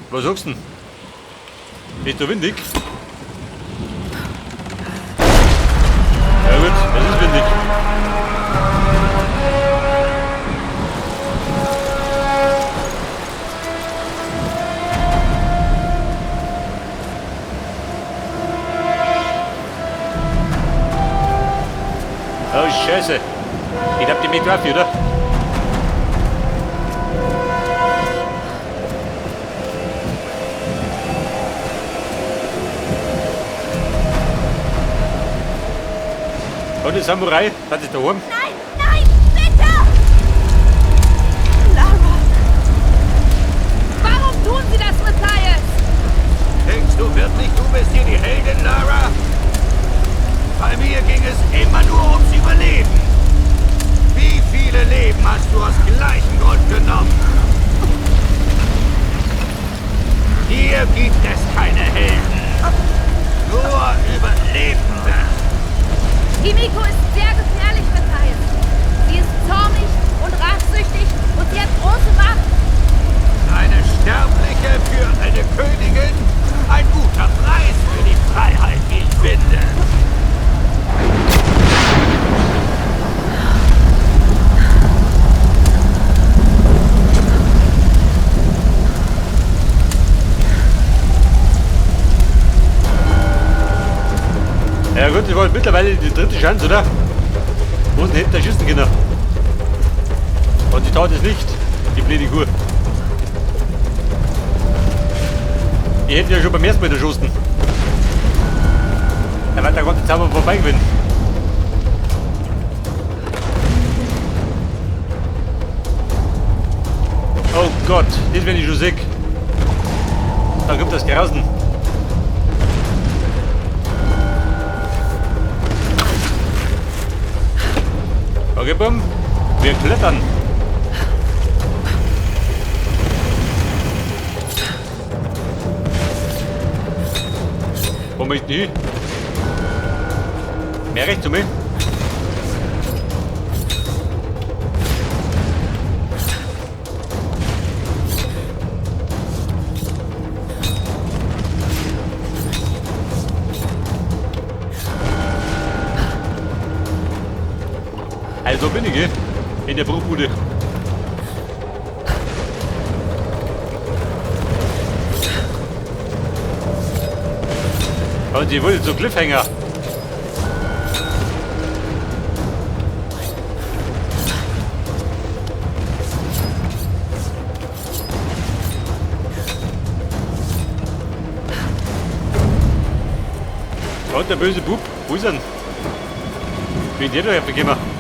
Was sagst du denn? Ist da windig? Ja gut, es ist windig. Oh Scheiße. Ich hab die mit drauf, oder? Und die Samurai, hat sich daheim? Nein, nein, bitte! Lara! Warum tun Sie das, Matthias? Denkst du wirklich, du bist hier die Heldin, Lara? Bei mir ging es immer nur ums Überleben. Wie viele Leben hast du aus gleichem Grund genommen? Hier gibt es keine Helden. Nur Überlebende. Himiko ist sehr gefährlich, Matthias. Sie ist zornig und rachsüchtig und sie hat große Macht. Eine Sterbliche für eine Königin? Ein guter Preis für die Freiheit, wie ich finde. Ja gut, das war mittlerweile die dritte Chance, oder? Wo sind hinter schießen können? Und die tat es nicht, die blöde Kuh. Ich hätte ja schon beim ersten Mal erschossen. Da war der ganze Zauber vorbei gewesen. Oh Gott, das wenn ich schon sehe. Da kommt das Grausen. Okay, bumm. Wir klettern. Wo möchte ich hin? Mehr rechts zu mir. Also bin ich hier in der Bruchbude. Und sie wurde zu Cliffhanger. Und der böse Bub, wo ist er denn? Wie der da hergekommen?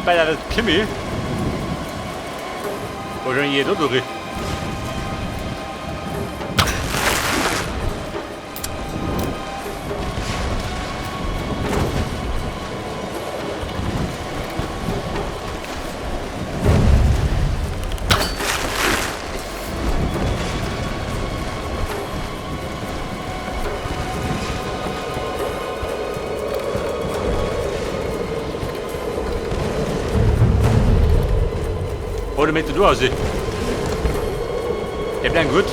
Bei der Kimi. Wahrscheinlich jeder durch. Oder mit du aussieht. Der bleibt gut.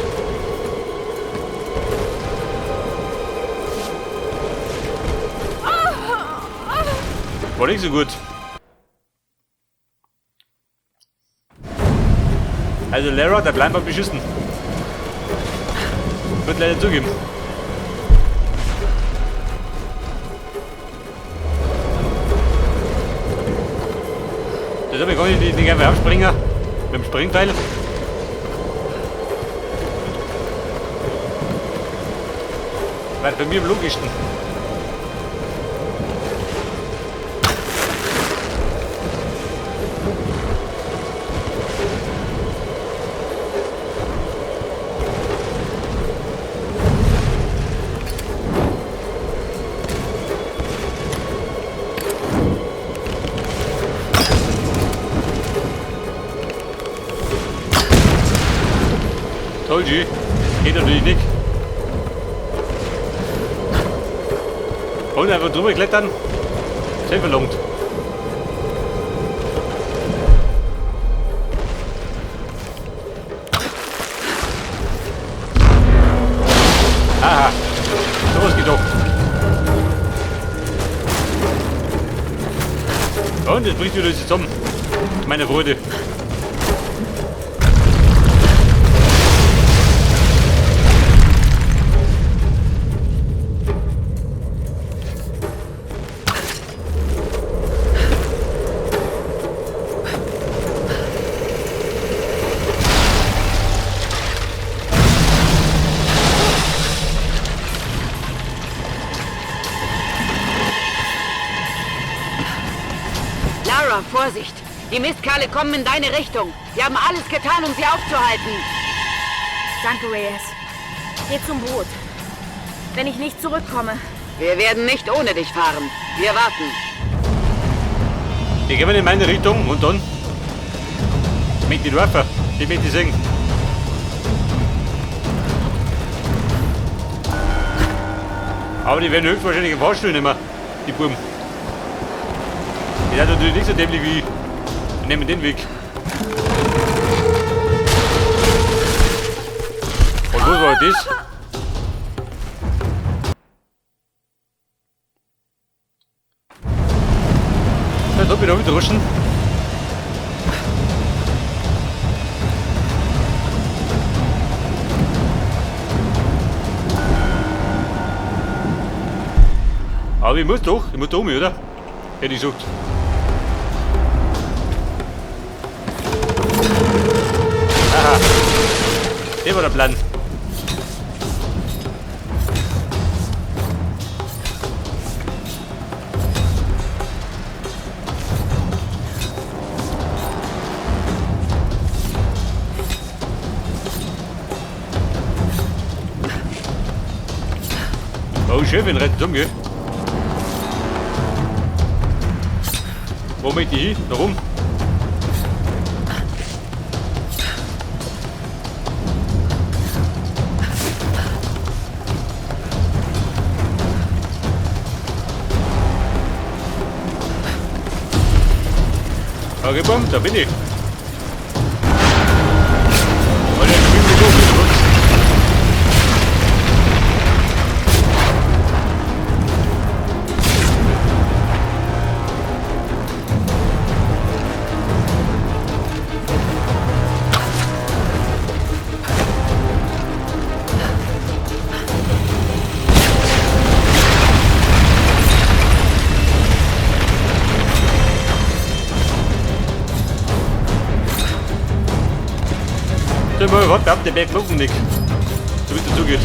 War nicht so gut. Also Lara, der bleibt mal beschissen. Wird leider zugeben. Das habe ich gar nicht, nicht einfach abspringen. Mit dem Springteil. Weil bei mir am logischsten. Told you. Geht natürlich nicht. Und einfach drüber klettern. Sehr verlangt. Aha. Sowas geht doch. Und jetzt bricht wieder zusammen. Meine Freude. Lara, Vorsicht! Die Mistkerle kommen in deine Richtung. Wir haben alles getan, um sie aufzuhalten. Danke, Reyes. Geh zum Boot. Wenn ich nicht zurückkomme. Wir werden nicht ohne dich fahren. Wir warten. Die gehen in meine Richtung und dann mit die Dörfer, die mit die singen. Aber die werden höchstwahrscheinlich im Fahrstuhl nehmen, die Buben. Die sind natürlich nicht so dämlich wie ich. Wir nehmen den Weg. Und wo war das? Da bin ich auch wieder rutschen. Aber ich muss doch, ich muss da um, oder? Hätte ich gesagt. Aha. Der war der Plan. Oh, schön, wenn rettet um, gell? Wo möchte ich hin? Da rum? Okay, bumm, da bin ich. Oh, der spielt mich um, gut. Mal, warte ab, der Berg gucken nicht. So wie es dazu geht.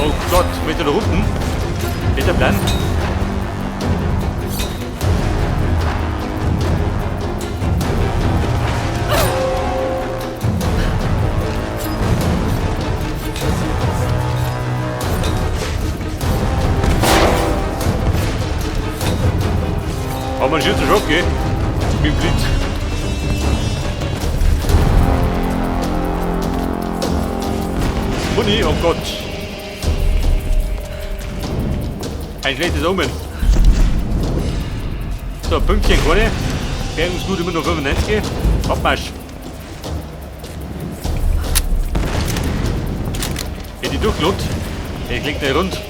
Oh Gott, mit der unten? Ist der Plan? Aber man schießt schon, gell? Mit dem Blitz. Muni, oh Gott. Ein schlechtes Omen. So, Pünktchen keine. Bergungsgut immer noch 95. Abmarsch. Geht die durchgelohnt? Der klingt nicht rund.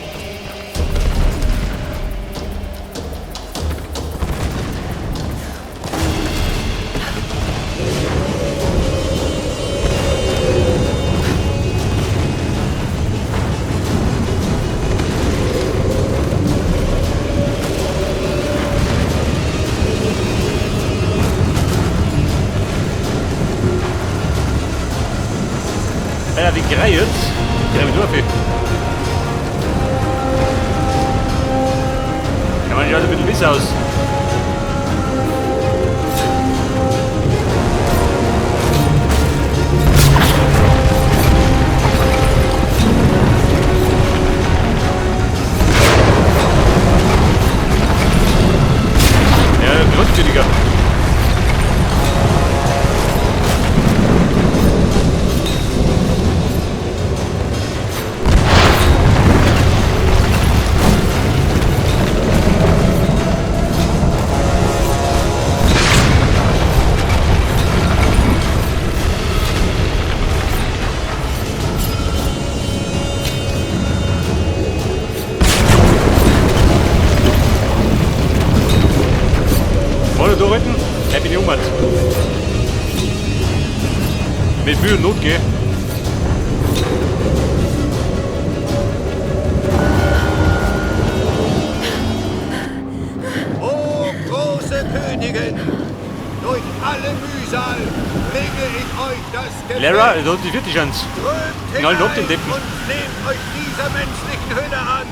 Alter, wie gereiert. Ich durch. Ja, man schaut ein bisschen miss aus. Ja, Grundkündiger. noch durchhalten? Ich bin ich umgehend. Mit Mühe und Not geh. O große Königin, durch alle Mühsal bringe ich euch das Gefecht. Lara, da hat die vierte Chance. Strömt Knallen ab den hinein Deppen. und nehmt euch dieser menschlichen Hülle an.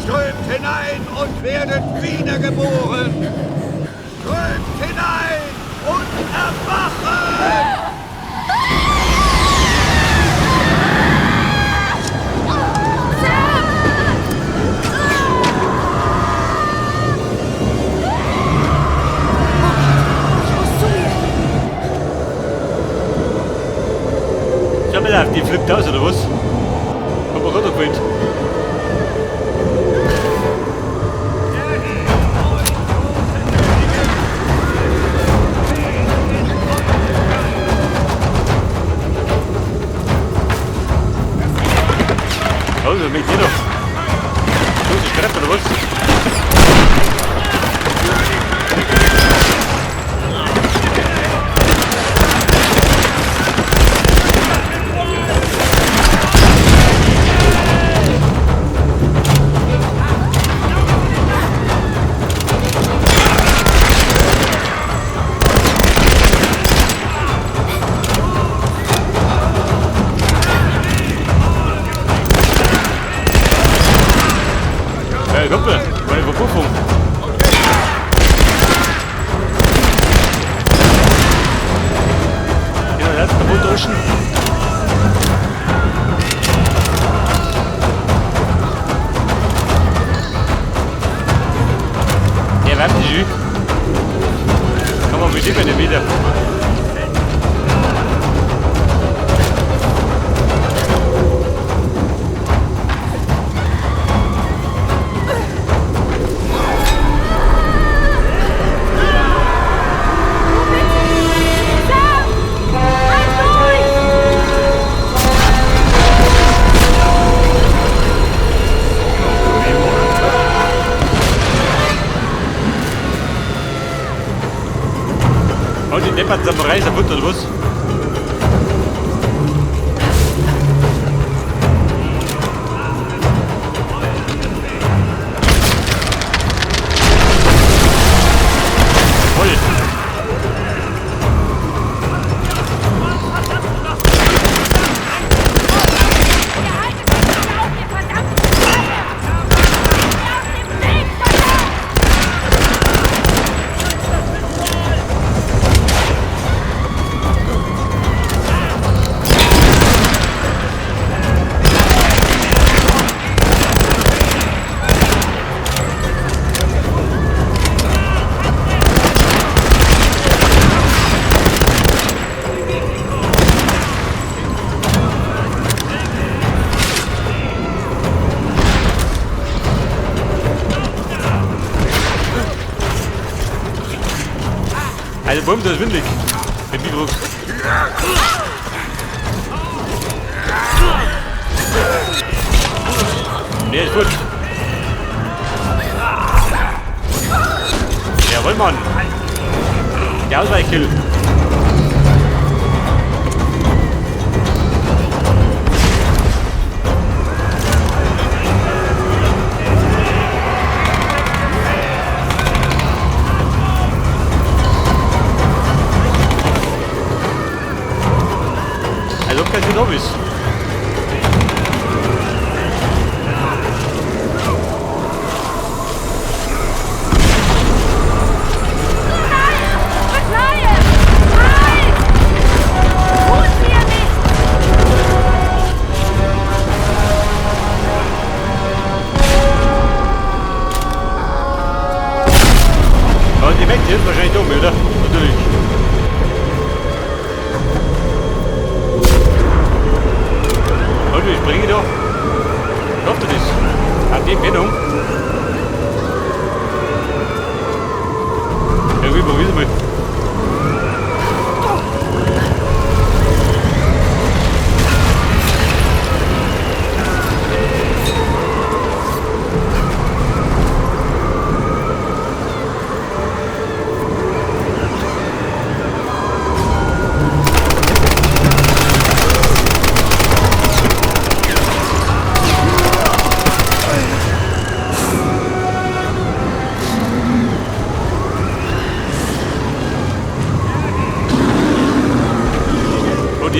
Strömt hinein und werdet wiedergeboren. Strömt hinein und erwachet! Ich muss zu ihr. Schau mal auf, die flippt aus, oder was? Hab man runtergewählt. Also, mit dir doch. Große Schrepp, oder was? Hey, Kumpel, meine Verpuffung. Ja, der hat kaputt duschen. Der wärmt sich. Kann man mit dem nicht wieder. Sam! Halt durch! Oh, die deppert Samurai ist kaputt, oder was? Voll. Ihr haltet mich nicht auf, ihr verdammten Schweine! Geht mir aus dem Weg, verdammt! Also, Bumm, das ist windig. Mit Mikro. Nee, ist gut. Jawohl, Mann. Der Ausweichkill. Als ob kein da ist. Matthias! Halt! Tun Sie ihr nicht! Aber die Mächte sind wahrscheinlich dumm, oder? Natürlich. Und wie springe ich da? Schafft er das? Hat die Empfehlung? Ja gut, probier's mal.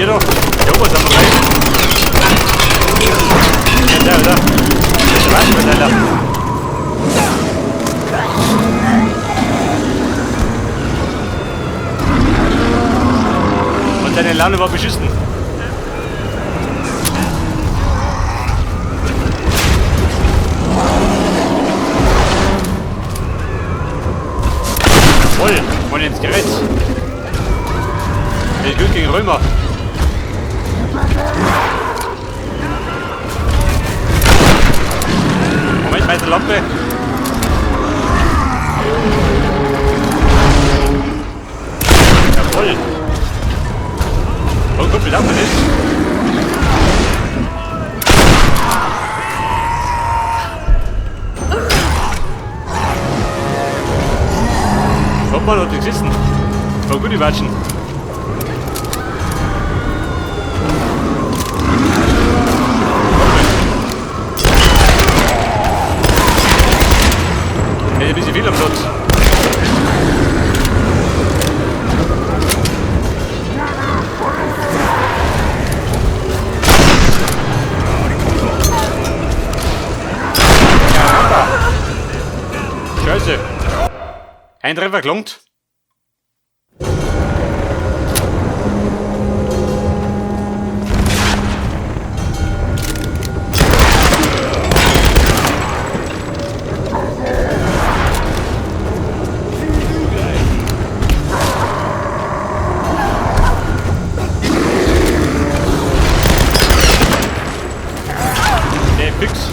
Hier da? Der Obersamurai. Ja, der, oder? Der Waffenverteiler. Und seine Laune war beschissen. Voll, voll ins Gerät. Der ist gut gegen Römer. Moment, meine Lampe. Jawohl. Oh Gott, wie lange das ist. Kommt mal, hat die gesessen. War gut, die Watschen. Ein bisschen viel am Platz. Scheiße. Ein Treffer gelangt. Fix.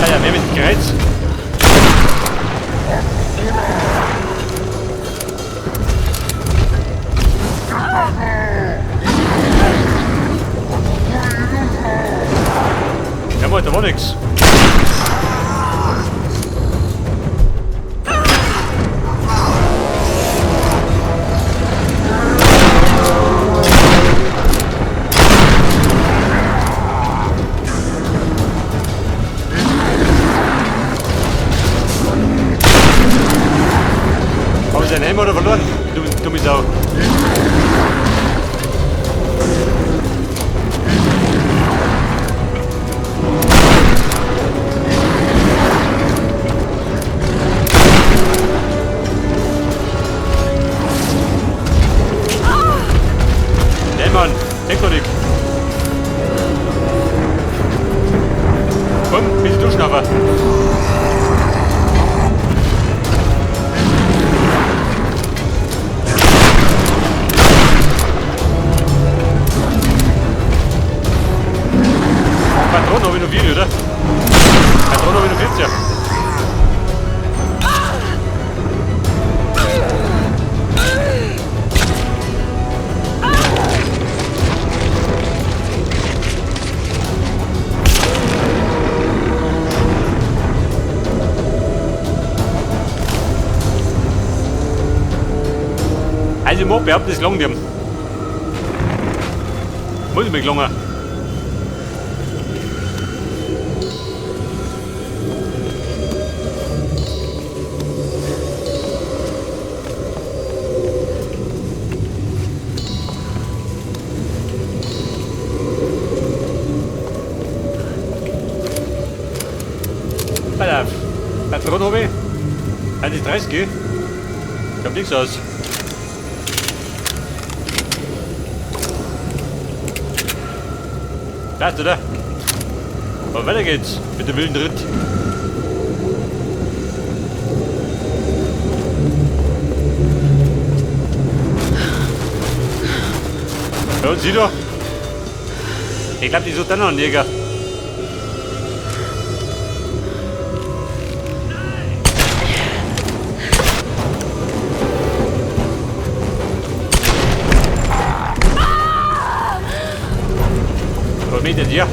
Ah ja, mehr mit Gerät. Ja, da war nix. Habe ich seinen Helm oder verloren? Du dumme Sau. Nee, Mann, denk doch nicht. Komm, bisschen durchschnaufen. Patronen habe ich noch 4, oder? Patronen habe ich noch 14. Also ich mag behaupten, das gelangt ihm. Muss ich mir gelungen. Pass auf. Patronen habe ich. 31, ich hab nichts aus. Passt, oder? Aber weiter geht's mit dem wilden Ritt. Ja, und sie da? Ich glaube, die sucht auch noch einen Jäger. Was mit dir?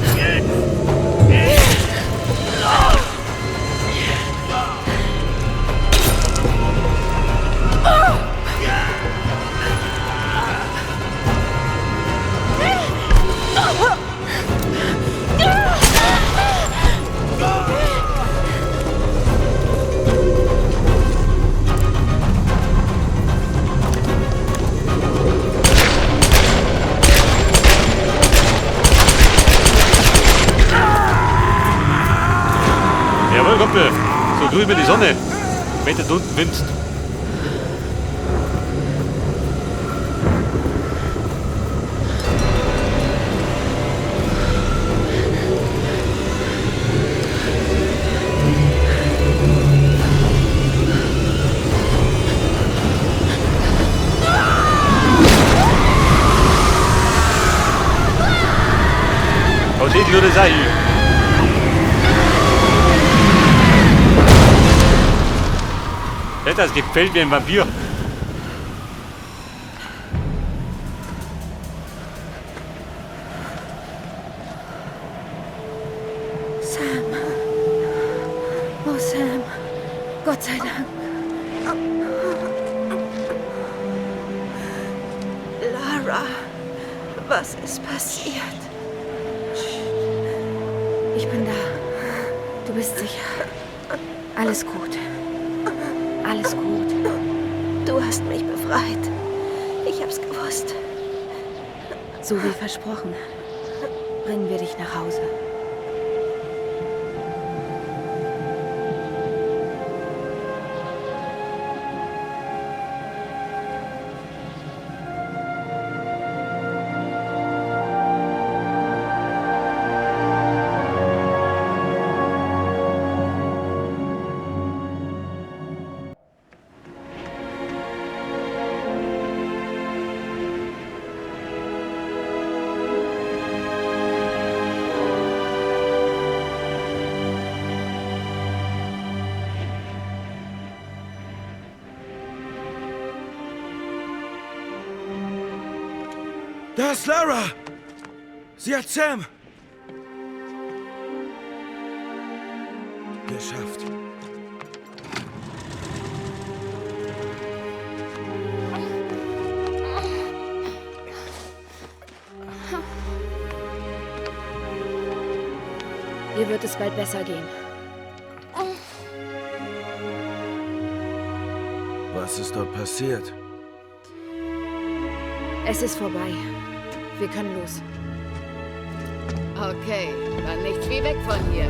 Oder Kumpel, so grün wie die Sonne, wenn du unten windst. Das gefällt mir ein Vampir. Sam. Oh, Sam. Gott sei Dank. Lara, was ist passiert? Ich bin da. Du bist sicher. Alles gut. Alles gut. Du hast mich befreit. Ich hab's gewusst. So wie versprochen. Bringen wir dich nach Hause. Da ist Lara! Sie hat Sam! Geschafft. Ihr wird es bald besser gehen. Was ist dort passiert? Es ist vorbei. Wir können los. Okay, dann nichts wie weg von hier.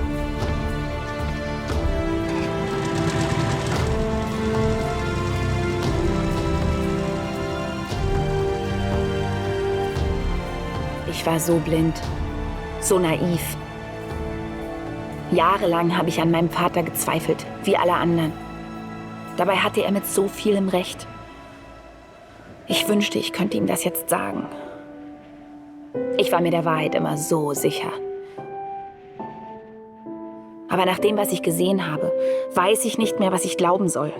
Ich war so blind, so naiv. Jahrelang habe ich an meinem Vater gezweifelt, wie alle anderen. Dabei hatte er mit so vielem Recht. Ich wünschte, ich könnte ihm das jetzt sagen. Ich war mir der Wahrheit immer so sicher. Aber nach dem, was ich gesehen habe, weiß ich nicht mehr, was ich glauben soll.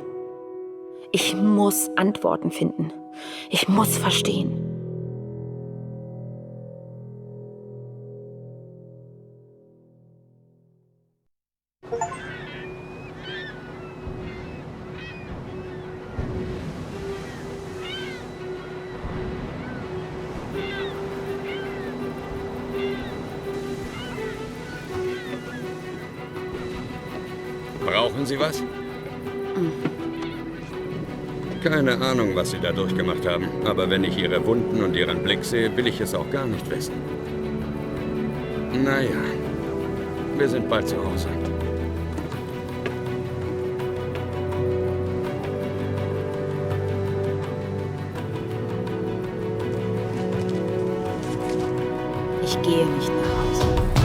Ich muss Antworten finden. Ich muss verstehen. Brauchen Sie was? Keine Ahnung, was Sie da durchgemacht haben. Aber wenn ich Ihre Wunden und Ihren Blick sehe, will ich es auch gar nicht wissen. Naja, wir sind bald zu Hause. Ich gehe nicht nach Hause.